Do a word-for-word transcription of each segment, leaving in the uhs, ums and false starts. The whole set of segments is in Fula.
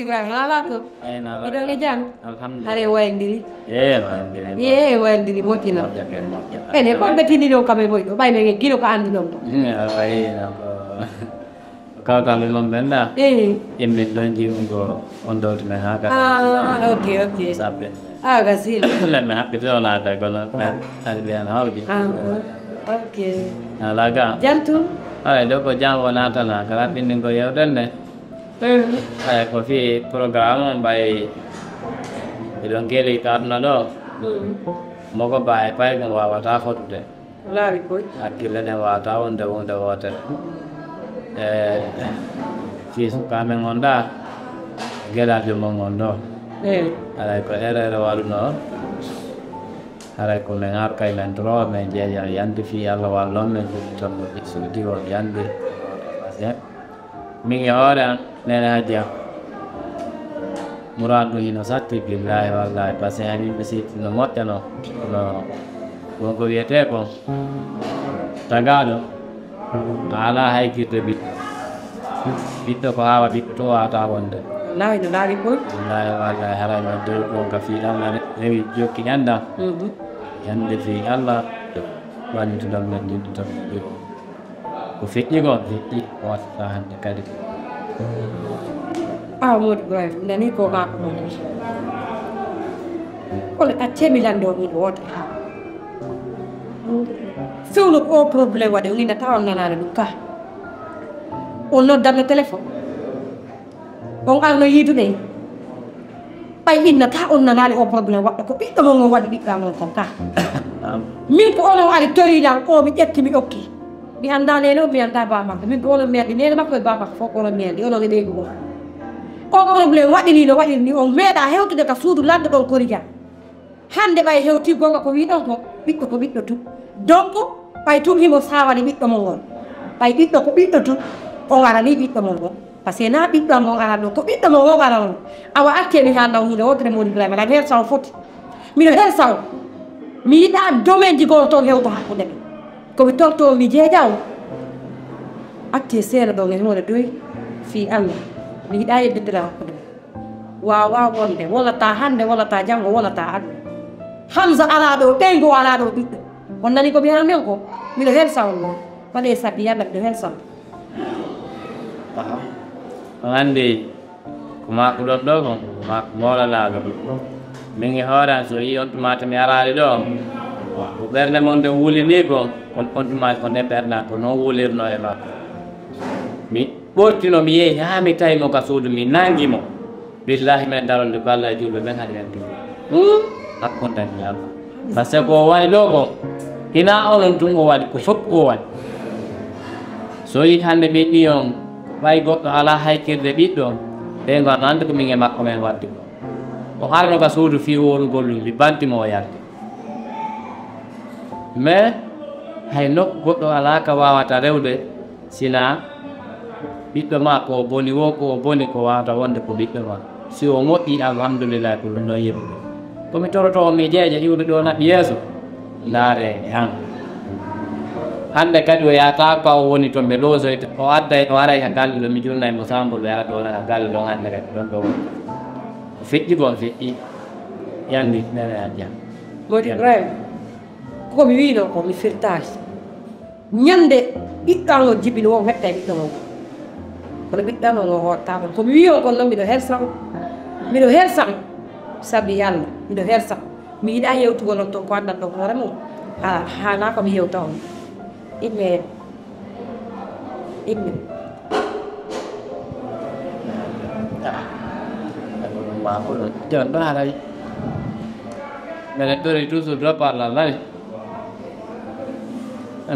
Ibrahima, alaa ko? Eyi, no alaa. Miɗo e jam. Alhamdulillah. Hare wayndiri. Eyi, wayndiri. Eyi, wayndiri, moƴƴi no. Moƴƴa kay, moƴƴa. Ene, ko ɓe tini ɗon kam e moƴƴo, ɓay men en gino ko anndi ɗon ɗo. Mm, a wayi no ko kawtal e mon ɓen ɗa. Eyi. Immin ɗon jiwgo on ɗo to men haa ka. Ah, ok, ok. Sabbe. Ah, gasila. Len men haɓɓiti o naata kono men ari ɓe an hawdi. Ah, ok. Alaa ga. Jantu. Ay, ɗo ko jam o naatana, kala ɗinɗin ko yewten ne. Eyi, ko fii programme on, ɓay eɗon keeli ka aduna ɗo. Moko ba e pay ko wawata fotude. Laaɓi koy. Hakkille ɗen wawata wonde huunde wootere. E fii sukaaɓe ngon ɗa, geɗaljo mon ngon ɗo. Eyi. Alay ko erreur waɗuno. Haray ko men arkay men toro, men jeeja yande fii Allah wallon men, ɗum tan mo ɗi suuɗi on yande. Min e hoore an, Neene Hajja. Muraadu hino satti, billaahi wallaahi, parce que hamin mi sitti no moƴƴano, kono wonko wiyetee kon tagaaɗo a alaa haykirde ɓiɗɗo. Ɓiɗɗo ko aawa ɓiɗɗo to wawata wonde. Wallaahi no laaɓi koy. Billaahi wallaahi, haray no dow ɗon ka fii Allah rewi jokki enɗam. Mhm. Yande fii Allah wallituɗon men, ɗinɗuɗon men. Ko feƴƴi ko feƴƴi, o watta hannde kadi. Awa Modou Ibrahima, mi nanii ko maako ɗon. Kono accee mi lanndoo ɗum woote haa. Fewndo ko o problème waɗi, o innata on nanaade ɗum ka. On noddanno téléphone. On arno yiidude. Ɓay innata on nanaali o problème waɗɗo ko ɓiɗɗo mon on waɗi ɓiɗɗo am on kon ka. Min ko onon ari torilan o mi ƴetti mi okki. Mi annda neene o mi annda ba makko. Min ko onon mi anndi neene makko e ba makko fof ko onon mi anndi onon e ɓeygu on. O problème waɗini no waɗini on meeɗa hewtude ka suudu lanndo ɗon korijan. Hannde ɓay hewti gonga ko wiɗon ko ɓiɗɗo ko ɓiɗɗo tun. Donc ɓay tun himo sawani ɓiɗɗo mon on. Ɓay ɓiɗɗo ko ɓiɗɗo tun on arani ɓiɗɗo mon on. Parce que na ɓiɗɗo am on aran ɗon, ko ɓiɗɗo mon on aran on. Awa accee mi haalna on huunde wootere Mody Ibrahima, aɗa hersa on foti. Miɗo hersa on. Mi yiɗaa domaine ji goo toon hewto hakkunde men. Ko mi torto on, mi jeeja on. Accee seeɗa ɗon e hoore doy fii Allah. Mi yiɗaa yeddindira hakkunde men. Waawaa wonde, wonata hannde, wonata janngo, wonata aduna. Hamza alaa ɗoo, ɓeyngu alaa ɗoo ɓiɗɗo. On nanii ko mi haalni on ko? Miɗo hersa on non. Waɗee sabi Yalla, miɗo hersa on. Aha. On anndi ko maakuɗon ɗoo kon, ko maaku mawlanaaɗo. Min e hoore an, so yii on tuma to mi araali ɗoo, ko ɓernde mon nde wulinii kon, on, on tuma ko nde ɓernde an ko non wulirnoo e makko. Mi ɓortino, mi yehi haa mi tawi mo ka suudu, mi nanngi mo. Billaahi, men daronde ko Allah e juulɓe ɓen haɗi men ɗum. Hakkunde mi Allah. Par ce que ko o waɗi ɗoo ko, hinaa onon tun o waɗi, ko fof o waɗi. So yii hannde min ɗi on, ɓay goɗɗo alaa haykirde ɓiɗɗo, ɓe ngo no anndi ko min e makko men waɗde ko. O arno ka suudu fii wowlugol ɗum, mi banti mo o yalti. Mais hay nokku goɗɗo alaa ka waawata rewde, sinaa ɓiɗɗo maa ko o boni woo, ko o boni ko waawata wonde ko ɓiɗɗo maa. Si o moƴƴii, alhamdulillahi, ko ɗum ɗon yeɓude. Ko mi torotoo on, mi jeeja iwde ɗoo naɓi yeeso, ndaaree e an. Hannde kadi o yahata ka o woni to ɓe loosoyta, o adday, o aray ka galle ɗo, mi jurnay mo sambol, ɓe ara ɗoo ka galle ɗon hannde kadi, ɗon ɗo woni. O feƴƴi ko o feƴƴi, yandi nene a jam. Mody Ibrahima, ko mi wiinoo ko mi firtaaki. Ñande ɓiɗɗo an on jibini won hetta e ɓiɗɗo mon. Kono ɓiɗɗo an on o hottaama. Ko mi wi'i on kon non miɗo hersa on. Miɗo hersa on. Sabi Yalla, miɗo hersa on. Mi yiɗaa yewtugol on ton ko anndan ɗon hoore mum. Ha, haanaa ko mi yewta on. Imme. Imme. Jon ɗo haray. Mene ɗori toujours ɗo parla nani.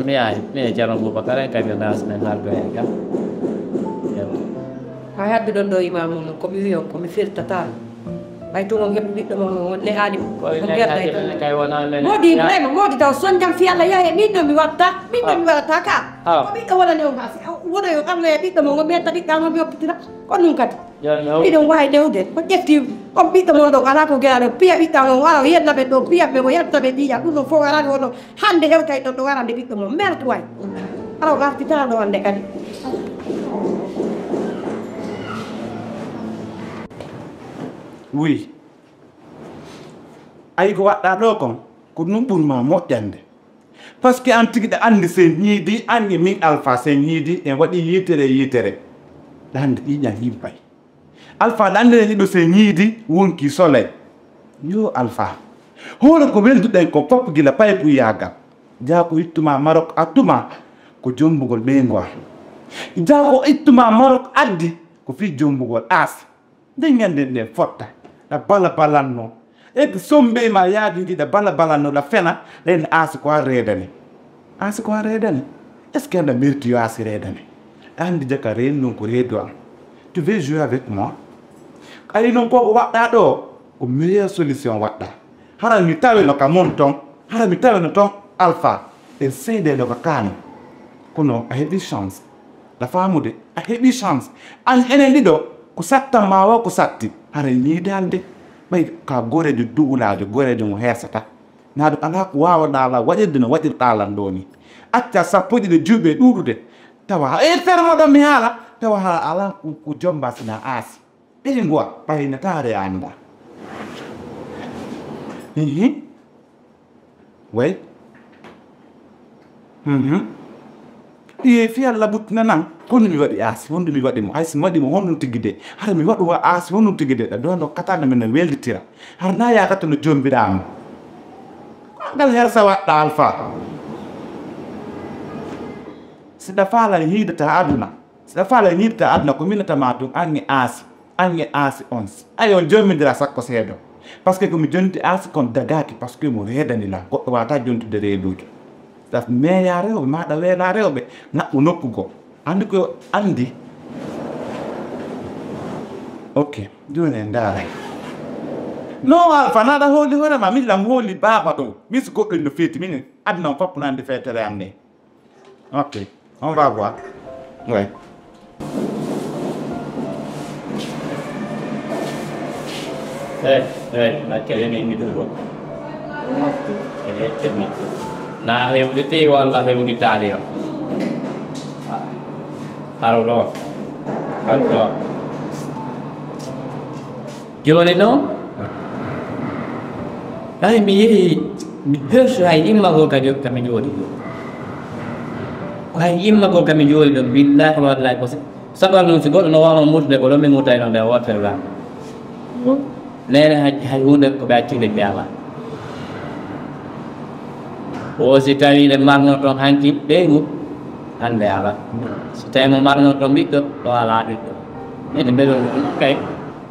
Mi yahi, mi e Ceerno Boubacar en kadi nas men hardo en kam. Hay hadde ɗon ɗo imam mum ko mi wiyo ko mi firtata. Ɓay to on heɓi ɓiɗɗo mon on ne aali. Ko ne aali kay wona men. Modi Ibrahima, modi taw sonjam fi Allah yahe min ɗo mi watta, min ɗo mi watta ka. Ko ɓiɗɗo wonani on ha wona yo Allah e ɓiɗɗo mon on mi etta ɓiɗɗa mon mi hoppitira. Ko ɗum kadi. Miɗon waawi newde, ko ƴetti on ɓiɗɗo mon ɗon, alaa ko geɗa ɗon, piya ɓiɗɗa mon, waawa yedda ɓe ɗon, piya ɓe mo yetta ɓe ɓiya, ɗum ɗon fof alaa ɗo ɗon, hannde hewtay ɗon ɗo warande ɓiɗɗo mon, mertu way. Ara o artitano ɗo hannde kadi. Oui. Ayi ko waɗɗaa ɗoo kon, ko ɗum ɓuri maa moƴƴande. Parce que aan tigi ɗa anndi si en ñiidii, aan e miin Alpha, si en ñiidii, en waɗii yiitere e yiitere. Ɗa anndi ƴiiƴan yimpay. Alpha, ɗa anndi en ɗiɗo si en ñiidii, wonkii soleil. Yoo Alpha, hoore ko welduɗen kon fof gila paykuyaagal. Jaa ko ittu maa Marok addu maa ko jommbugol ɓeyngu am. Jaa ko ittu maa Marok addi ko fii jommbugol Aasi. Nden ñande nden fotta, ɗa bala balanno. Ete sombe ma yaadi ndi ɗa bala balanno, ɗa fena, ɗen Aasi ko an reedani. Aasi ko an reedani. Est-ce que aɗa merti yo Aasi reedani? Anndi jaka reen non ko reedu am. Tu veux jouer avec moi? Ari non ko ko waɗɗaa ɗoo, ko meilleure solution waɗɗaa. Hara mi taweno ka mon ton, hara mi taweno ton Alpha, en seedeno ka kaani. Kono a heɓi chance. Ɗa faamude? A heɓi chance. An enen ɗiɗo, ko sattan ma o, ko satti. Hara ñiidaande. Ɓay ka goreejo duwulaajo, goreejo mo hersata. Naa ɗum alaa ko waawɗaa lan waɗirde no waɗirɗaa lan ɗoo ni. Acca sappo e ɗiɗo juuɓe ɗuuɗude. Tawa e fermo ɗo mi haala, tawa haa alaa ko, ko jomba sina Aasi. Ɓiri nguwa, ɓay na taare annda. Hihi. Way. Mhm. Ɗiye fi Alla ɓuttina nan. Honɗum mi waɗi Aasi? Honɗum mi waɗi mo? Hay si mi waɗi mo honɗum tigi de? Hara mi waɗu wa Aasi honɗum tigi de? Ɗa ɗo no katana men no welditira. Hara na yaakata no jombiɗaa mo. Ko ngal hersa waɗɗa Alfa? Si ɗa faala hiidata aduna. Si ɗa faala ñiiɓta aduna ko minata ma ɗum an e Aasi, an e Aasi on. Ayo on jommindira sakko seedo. Parce que ko mi jonti Aasi kon dagaaki parce que mo reedani lan. Goɗɗo waata jontude reeduujo. Ɗa meeya rewɓe, ma ɗa weela rewɓe, naɓɓu nokku goo. Anndi ko anndi. Ok, jooni en ndaaray. No Alfa, na ɗa hooli hoore ma, min lan hooli baaba ɗo. Min si goɗɗo no feeti, min aduna on fappu nande feetere am nde. Ok, on va voir. Ouais. Eh, eh, ma kele mi mi dugo. Eh, temi. Na hewde te walla hewde tali o. Aro lo. Aro lo. Jooni noon, hay mi yehi, mi hersi hay immagol ka jo-, ka mi jooɗi ɗo. Ko hay immagol ka mi jooɗi ɗo, billahi wallahi ko si-, sabu noon si goɗɗo no waawno mutude ko ɗo mi mutay noon nde wootere la. Neene hay, hay huunde ko ɓe accinde mi alaa. O si tawi ɗe marno toon hanki ɓeygu, hannde alaa. Si tawi mo marno toon ɓiɗɗo, ɗo alaa ɓiɗɗo. Ene mbeɗon ɗum kay.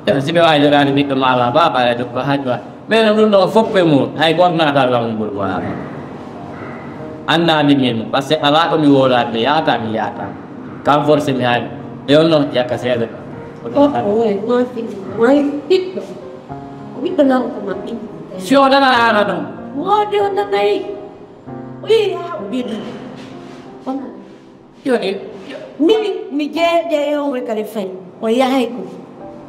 Kono si ɓe waawi jogaade ɓiɗɗo ma alaa baaba e ɗum ko hajwa. Mais no ɗum ɗo fof ko e mum, hay gooto naata law ngol wonaa ɗum. Anndaa min min, parce que alaa ko mi wowlaade, mi yaata, mi yaata. Kam forcé mi haali. E on noon, yakka seeɗa. Ko ɗo tan. Oy, ma fi, ma ɓiɗɗo. Ko ɓiɗɗo law ko ma ɓiɗɗo. Si o nana aana ɗum. Woodi o nanayi. Wi, haa o ɓiɗɗo. Wona. Jooni, min mi jeeƴe yewre kadi fayi. O yahay ko.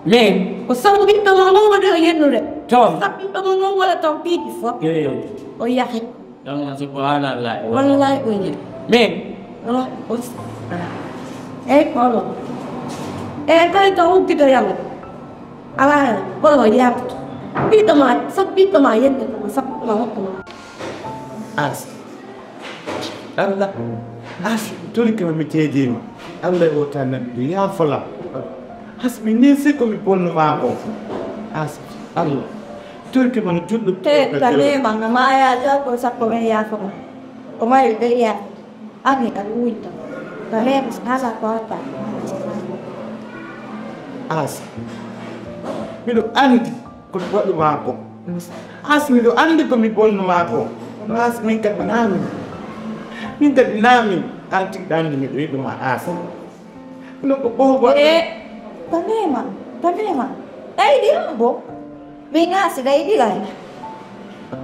Min? Ko sabu ɓiɗɗo ma mo woni o yennude. To. Sabu ɓiɗɗo ma mo wala taw piiji fof. Yo, yo. O yahay. Ɗon ma subhanallah. Wallahi o yahay. Min? Wallahi o s-, eyi, ko ɗon. Eyi, kadi to uddito yalla. Alaa, kono o yaafoto. Ɓiɗɗo ma, sabu ɓiɗɗo ma yedde ko, sabu ɓiɗɗo ma hokka ma. As. Allah. As, torike ma mi teediima. Allah o tan nabi, yaafolam. As, mi neesi ko mi bonno ma ko. As, Allah. Torike ma no julɗo. Te, ka neema, no ma yaajo ko sakko men yaafo ma. Ko mari ɓe yaafo. Ami ka ɗum winta. Ka neema, hala ko hatta. As. Miɗo anndi. Ko mi waɗu maa ko. As miɗo anndi ko mi bonnu maa ko. Kono as min kadi naami. Min kadi naami. An tigi ɗa anndi miɗo yiɗu maa as. Kono ko ɓoobo. E, ko mema, ko mema. Ɗayɗi on bo. Min as ɗayɗi lay.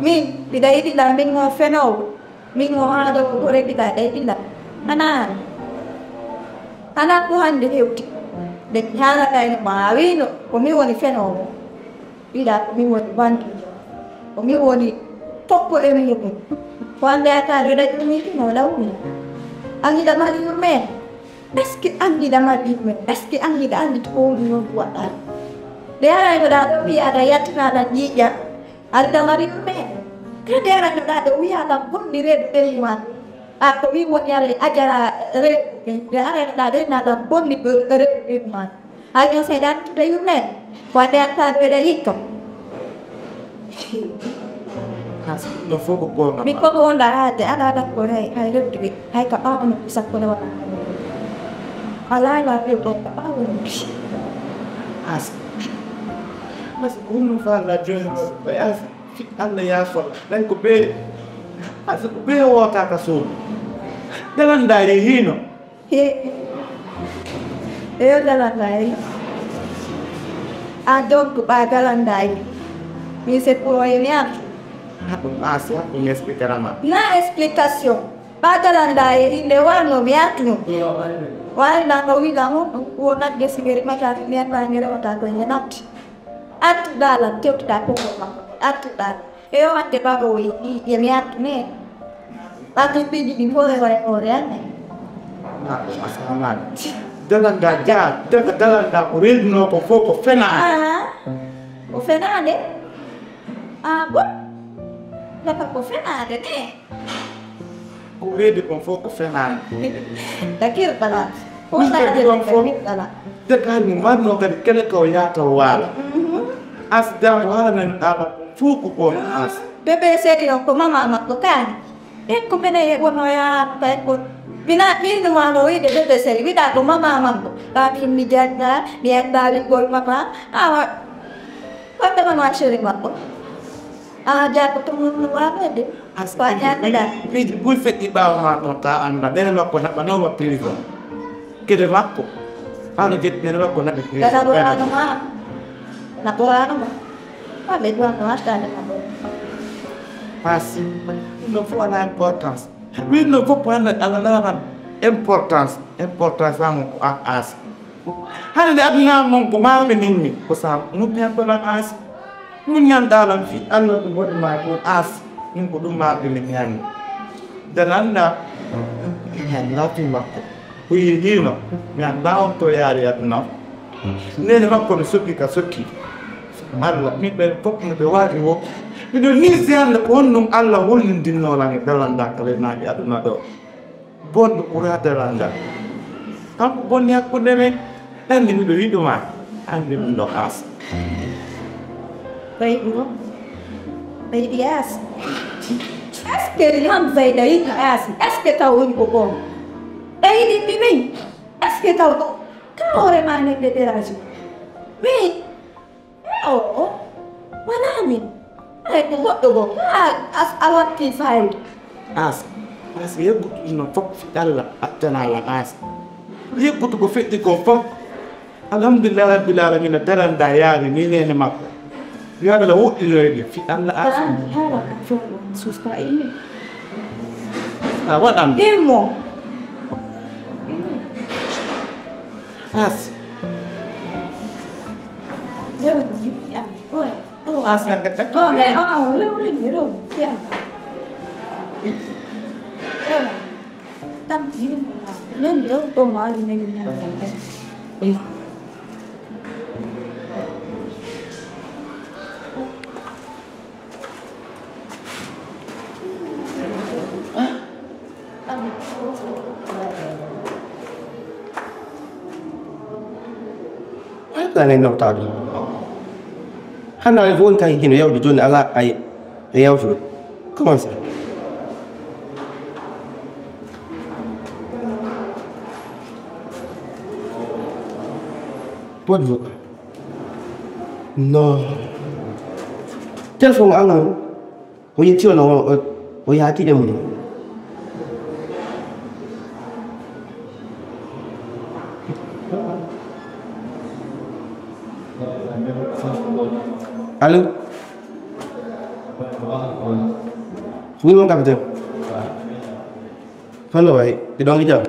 Min, mi ɗayɗi lay, min on fenoowo. Min o haala ko rewɓe ka ɗayɗi lay. Ana, ana ko hannde hewti. Nde mi haalata e ma a wiino, ko min woni fenoowo. Wiɗa ko min woni bandiijo. Ko min woni toppuɗo e min ɗum. Ko hannde a tawi dañi ɗum min ɗum o lawni. An hiɗa mari yurmeende. Est-ce que an hiɗa mari yurmeende? Est-ce que an hiɗa anndi ko ɗum noon waɗɗa? Nde araynoɗaa ɗo wiyaɗa yaltinaɗa ƴiiƴa, Alda Mariam men. Ka nde araynoɗaa ɗo wiyaɗa bonni reedu ɓeyi ma. A ko min woni are ajara reedu ɓeyi. Nde araynoɗaa ɗo inaɗa bonni reedu ɓeyi ma. Año seeɗan tude yurmen. Wande an tan ɓeɗa yitto. Ɗo fof ko goonga. Min ko ɗo wonɗa haalde, aɗa aɗa ko hay hay rewtude, hay ka ɓaawo noppi sappo ne wona. Alaa la rewɗo ka ɓaawo noppi. As. Mas ko ɗum faala jooni o as. Fi Allah yaafo. Ɗan ko ɓe as ko ɓe wota ka suudu. Ɗalan da e hino. He. Eyo dalanday. A donc ɓa dalanday. Mi se poye mi am. Haɗum as haɗum expliquer ma. Na explication. Ɓa dalanday inde wano mi atnu. Wani na ko wida mo. Wo nagge sigeri mata mi anda ngere wata ko nyenat. Attu dalan tewtuɗa konngol makko. Attu dalan. E yo waɗde ɓaŋooyi ɗi e mi artu ne. Ɓaŋŋe piiji ɗi fof e hoore hoore an ne. Asalaamaaleykum. Dalanɗa ja daga dalanɗa ko reedunoo ko fof ko fenaande. Aa, ko fenaande. Aa, bon. Daga ko fenaande ne. Ko weedi kon fof ko fenaande. Dakir bala. Ɗum kadi ɗon fof degani mo marno kadi kele ko yahata o waala. Asda o haalani ala fof ko kon as. Bébé seedi on ko mama makko kaani. En ko mene e wono yaano kay ko. Bina ɓinnu ma no wiide bébé seedi wiɗa ko mama makko. Ka min mi jagga mi annda ɓinngol mama. Awa. Wadde mama chéri makko. A jagga ko mum no waano de. Ko a ñaamiɗa. Piiji buy feƴƴi ɓaawo ma ɗon ta annda ɓene makko naɓanoma prison kede makko. Ano jetti ɓene makko naɓi prison. Gasa ɗo ano ma. Na ko ano ma. Ɓaɓe ɗo ano artande ma ɗo. Pasi. Ɗum ɗo fof ala importance. Min ɗo fof ko hannde Allah nawa kam importance. Importance am ko a as. Hannde aduna mon ko maɓe ninni ko sa nuppi hakkolan as. Muññanɗaa lan fii Alla ɗum waɗi maa ɗum aas, min ko ɗum maa ɗum mi ñaami. Nde lanɗaa, mi anndaa fii makko. O yiɗiino, mi anndaa on to yaari aduna o. Neene makko no sokki ka sokki. Alla, min ɓen fof no ɓe waɗi wo. Miɗo niisi hannde ko honɗum Alla hollindinnoo lan e dalanɗaa ka leyɗe aduna ɗoo. Bonɗo ɓuraa daranngal. Kanko bonni hakkunde men. Anndi miɗo yiɗu ma. Anndi ɗum ɗo aas. Ɓayɗi mo ɓayɗi aas. Est ce que han fayda yiɗi aas? Est ce que taw woni ko goonga? Ɓayɗi mi min. Est ce que taw ko ka hoore ma nen ɓe dérangé? Min. Awo, wonaa min. Ay ko goɗɗo goo. A a watti fayde. As, as yeggutu no fof fi Alla attana la as. Yeggutu ko fetti ko fof. Alhamdulillah rabbil alamin daranda yaari ni nene makko. Yo Alla woɗɗinoyde fi Alla as. Hala ka fof ɗum susta ini. A waɗan. Immo. As. Nane noftaa ɗum. Hannde ay fof on tawi hino yawde jooni alaa ay e yawtude. Comment ça? Bonjour. Non. Téléphone an on. O yetti on o o yaati e mum. Allo. Wi mon capitaine. Hono wayi? Ɗi ɗon e jam.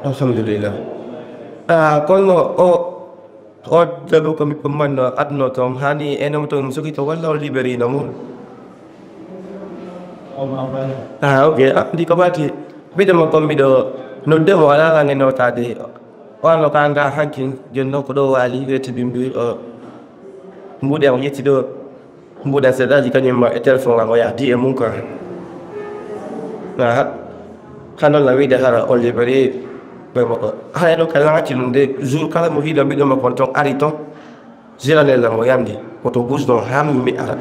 Alhamdulillah. Ah, kono o O debbo ko mi ummanno adno toon hani ene mo toon sukito walla o liberino mo. Ah, ok. Ah, ndi ko mati. Mbiɗo mo kon mbiɗo nodde mo alaa lange notade. Wano ka nga hankin, jon noon ko ɗo waali, weeti bimbi, o, mbuuɗe am yetti ɗo, mbuuɗe seeɗaaji kañum ma e téléphone am o yahdi e mum quoi. Aha. Hano la wiide hara on libéré, ɓe mo ko. Haya ɗo ka laati ɗum de, jour kala mo hiɗo mbiɗo mo kon ton ari ton, jiranel la mo yamdi, woto bus ɗon haa mi ara.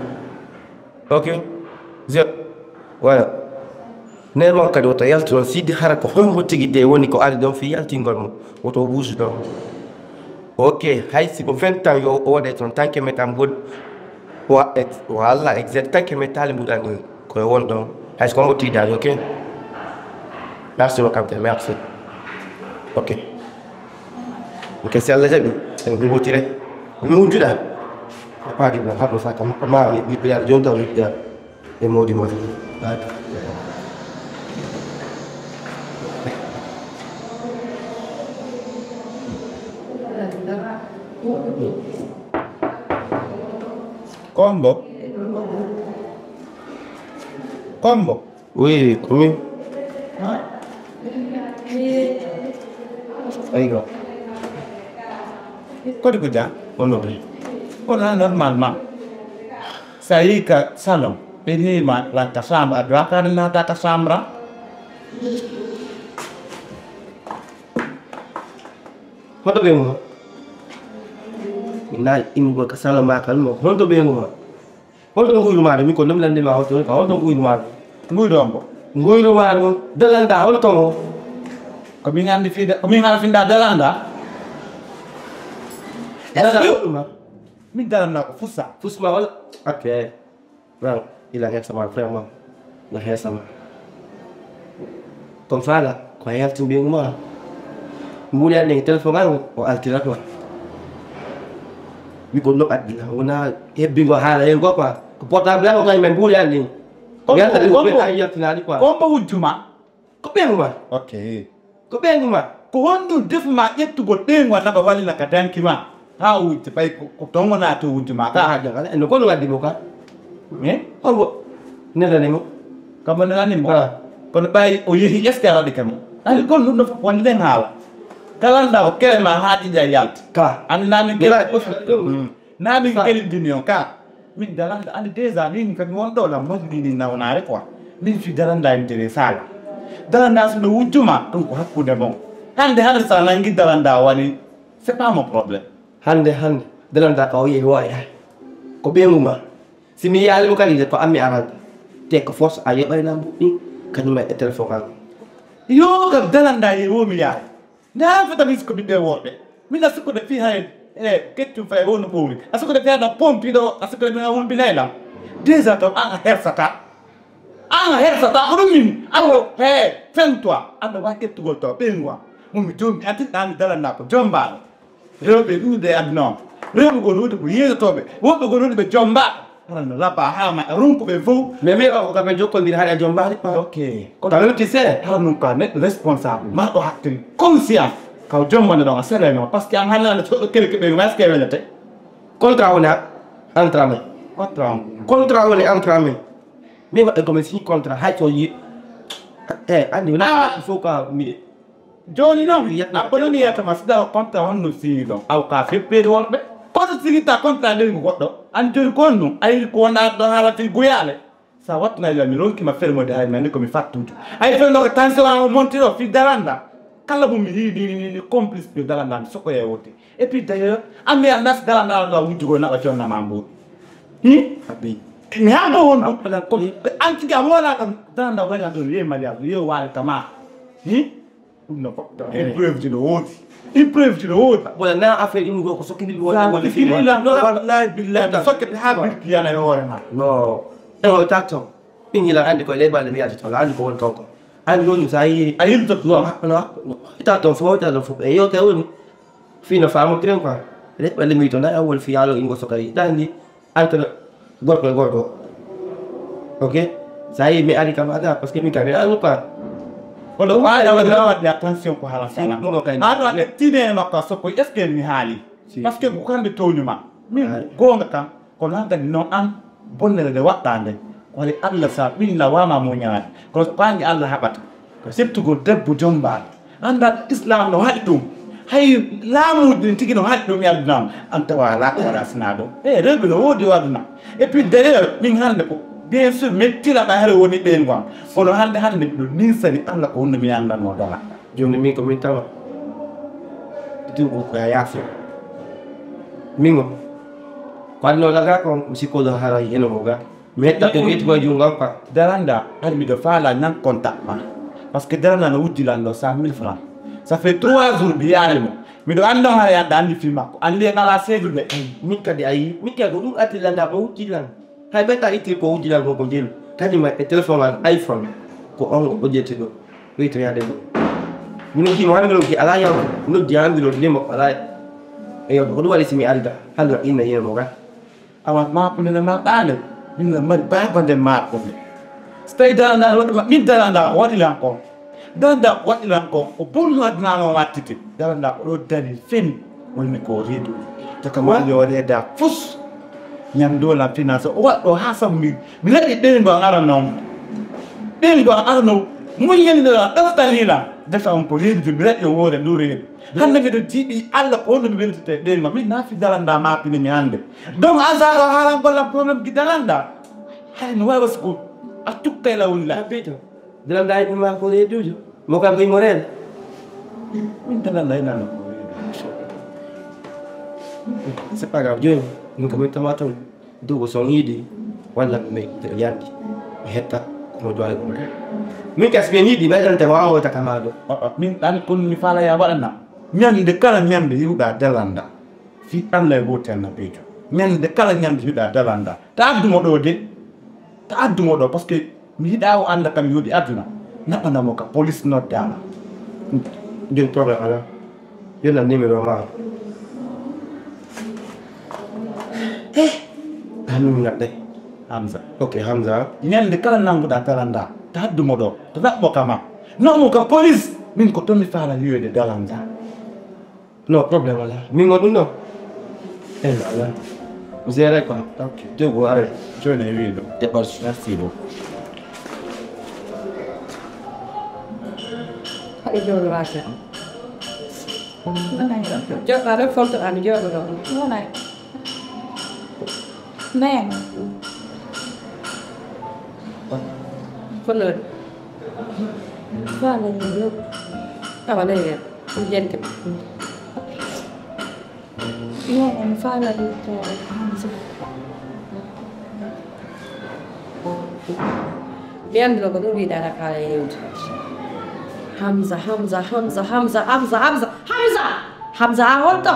Ok. Je, voilà. Nen on kadi woto yaltu ɗon, siidi hara ko hombo tigi de woni ko ari ɗon fii yaltingol mo. Woto bus ɗon. Ok, hay si ko vingt ans yo o waɗe ton, tant que metal mbuɗ. Wa, ex-, walla exact, tant que metal mbuɗan ɗum. Ko e won ɗon. Hay so ko mo tiidaani, ok? Merci beaucoup, merci. Ok. Ok, si Allah jaɓi, en ɗum wottire. Mi wujjuɗa. Ko paaki ɗum, haɗo sa kam, ma mi, mi ɓiyaɗo jooni taw mi ɓiyaɗo. E mawdi mawdi. Kombo. Kombo. Oui, oui. Aywa. Kodi ko jam? Kono, kono normalement. Sa yehi ka salon, ɓe newi ma lan ka chambre, a doit ka nata ka chambre. Hoto ɓe mo? Na imgo ka salon ma kan mo. Hoto ɓe mo? Holto nguyru maɗa? Min ko nomi lande ma holto, ka holto nguyru maɗa? Nguyru on ko? Nguyru maɗa, dalanda holto mo? Ko min andi fida, ko min hala finda dalanda? Dalanda holto ma? Min dalanda ko fusa. Fusma wala? Ok. Bravo, ila hersama, vraiment. Na hersama. Comme ça là, ko a yalti mbiyangu ma. Mbuuɗe an ɗen téléphone an o altira quoi. Mi ko no addina, wona hebbingo haala hen go quoi. Ko portable an o kañ men mbuuɗe an ɗin. Ko yalta ɗin ko ɓe an yaltinaali quoi. Ko mbo wujju ma? Ko ɓeyngu ma. Ok. Ko ɓeyngu ma. Ko honɗum defu ma ƴettugol ɓeyngu an naɓa wallina ka danki ma? Haa wujja ɓay ko, ko ton wona to wujju ma ka. Haa jagala, en no kono waddi mo ka. Eh? Holko? Nelani mo. Kamɓe nelani mo. Ah. Kono ɓay o yehi, est-ce que a waɗi kam? Ani kon ɗum ɗo fof wonde nden haala. Kala nda ko kere ma haa ɗiɗi a yalti. Ka. Ani na min kere. Naa min kelindini on ka. Min dalanda ani déjà min kadi won ɗo lam mawɗi ni nawnaare quoi. Min fi dalanda intérêt sala. Dalanda so no wujjuma ɗum ko hakkunde mon. Hande hande sa nangi dalanda wani, c'est pas mon problème. Hande hande dalanda ka o yehi wawi hay. Ko ɓeyngu ma. Si mi yaali mo kadi ko ammi arande. Te ko force a yoɓay lam ɗin kañum e téléphone am. Yo kam dalanda yehi wo mi yaali. Ndaa fota min ko ɓiɓɓe worɓe. Min a sikkude fii hay e keccum fay wonu ɓowli. A sikkude fii haɗa pompi ɗo, a sikkude min a humpinay lam. Déjà taw an a hersata. An a hersata, ko ɗum min. Awo, he, fentoa. An ɗo wa kettugol taw, ɓeyngu am. Mo mi jombi, an tinɗa an mi dalanna ko jombaaɗo. Rewɓe ɗuuɗe e aduna on. Rewɓe goo ɗuuɗe ko yeeyotooɓe. Woɓɓe goo ɗuuɗe ɓe jombaaɓe. Hara no labba haa ma ronkuɓe fof. Mais mi o ko kamɓe jokkondiri haɗa jombaani. Ok. Ko tawi ti se. Hara nun ka neɗɗo responsable, marɗo hakkil, conscient. Kaw jombane ɗon a selay noon. Parce que an hannde hannde so ɗo kele keɓe ma est-ce que welete? Contrat woni entre amen. Contrat on. Contrat woni entre amen. Min waɗde ko mi signi contrat hay so yi. Eh, anndi wona fof ka mi. Jooni noon, a bonani yiyata ma sida o contrat honno sigi ɗon. Aw ka feppeede worɓe. Kono sigita contrat leygu goɗɗo. An jooni ko honno? A yiɗi ko wonaa ɗo haala fii guyaale. Sa wattunay yo mi ronki ma fermode hay mande ko mi fattude. Ay fel no ko tension an o monti ɗo fii daranda. Kala mo mi yiɗi ni ni complice de daranda mi sokoye wote. Et puis d'ailleurs, an mi andas daranda ɗo wujjugo naɓa jonna ma mbo. Hmm? Abi. Mi ha ɗo won ɗo. An tigi a wona ɗon daranda wona ɗon ye mariage yo wali kama. Hmm? Ɗum no fof. Épreuve ji no woodi. Épreuve ji no woodi. Wala na affaire ɗum ɗo ko sokkindi ɗum woni woni fii. Wallahi billahi mi sokkete ha birki yana e hoore ma. No. E o tatto. Min yila andi ko le bale mi yata to andi ko won ton ko. Andi ɗum sa yi a yilto no no. Tatto fo tatto fo e yo ke woni. Fii no faamu tren quoi. Le bale mi to na awol fi yalo ingo sokari. Dandi. Entre gorko e gorko. Ok. Sa yi mi ari kam ada parce que min kam anu quoi. Kono waɗa waɗa waɗde attention ko hala sala. Ɗum o kay. Haɗo waɗde tine e makko a sokko est-ce que mi haali? Parce que ko kamɓe towni ma. Min goonga kam ko landani noon an bonnere nde waɗɗa nde. Ko waɗi Allah sa ɓinna wama mo ñaade. Kono so ɓaangi Allah haɓata. Ko settugol debbo jombaaɗo. Annda islam no haɗi ɗum. Hay laamuuji ɗin tigi no haɗi ɗum e aduna am. An tawa alaa ko waɗa sinaa ɗum. E rewɓe no woodi o aduna. Et puis d'ailleurs, min hannde ko bien sûr mettira ɓay hare woni ɓeen gon. Kono hannde hannde miɗo ninsani Allah ko honno mi anndanno dala. Jooni min ko min tawa. Ɗum ko a yaafi. Min o. Ko aduna laga ko mi sikko ɗo haray heno ko ga. Mi hetta ko ɓeyti ko e junngo am quoi. Daranda, hari miɗo faala nan contact ma. Parce que daranda no wujji lan ɗo cent mille francs. Ça fait trois jours mi yaali mo. Miɗo anndon hari anda anndi fii makko. Anndi en alaa seedu nde. Min kadi ayi, min kadi ko ɗum addi landa ko wujji lan. Hay ɓetta itti ko wujji lan ko ko jelu. Kadi ma e téléphone an iPhone. Ko on o ƴetti ɗo. Ɓeyto yaade ɗo. Min ki mo hannde ɗo ki alaa yaw. Noddi hannde ɗo ndemo alaa. Eyo, ko ɗum waɗi si mi arda. Hannde inna yemo ga. Awa maakunde nde mbaɗaande, min no mari baabande maakunde. So tawii darandaa waɗi ma, min darandaa waɗi lan kon. Darandaa waɗi lan kon, ko bonno aduna o wattiti. Darandaa ko ɗo dari feni, woni ko reedu. Taka ma yo reeda fus. Ñamdoo lan finance, o waɗɗo haa sabu mi, mi laɗi ɓeyngo an ara noon. Ɓeyngo an ara noon, muññani lan, ɗoftani lan. Defa on ko reedu, mi laɗi o woore ndu reedu. Hannde miɗo jiiɓi Allah ko honno mi weltata e ɓeyngo. Min naafi darandaa maapini mi hannde. Donc hasard o haalan gollan problème ki darandaa. Hay no waawa so a tukkay lawol la. Abito. Darandaa e ɗum ko reeduujo. Mo kam ko imo reena. Min darandaa e nano ko reeduujo. C'est pas grave. Jooni, min ko min tama toon. Duuɓo so on yiɗi walla mi yandi mi hetta komo duwani ɗum. Min kas ɓen yiɗi ɓeydante waawota kama ɗo. Min ɗan kon mi faala ya waɗana. Ñande kala ñande yiwɗa dalanda. Fi Allah e gotel na bejo. Ñande kala ñande yiwɗa dalanda. Ta addumo ɗo de. Ta addumo ɗo parce que mi yiɗa o anda kam yodi aduna. Naɓana mo ka police noddaama. Joni problème ala. Yona numéro ma. Hami mi naɗɗe. Hamza. Ok, Hamza. Ñande kala nanguɗa talanda ta addumo ɗo to naɓɓo kama. Naɓmo ka police. Min ko tomi faala yiwede dalanda. No problème ala. Min o ɗum ɗo. Eh, ala. Géré quoi. Ok. Jogo are. Joni e wiiɗo. Dépense. Merci beaucoup. Haɗe jooɗo rasa. Joɗɗa rek folto an jooɗo ɗo. Wonay. Nayan. Kono. Fala ni. Awa nayan. Jente. Yo, mi faala yettoore Hamza. Mi anndino ko ɗum wiɗa rakaare yewde. Hamza, Hamza, Hamza, Hamza, Hamza, Hamza, Hamza! Hamza, a holto?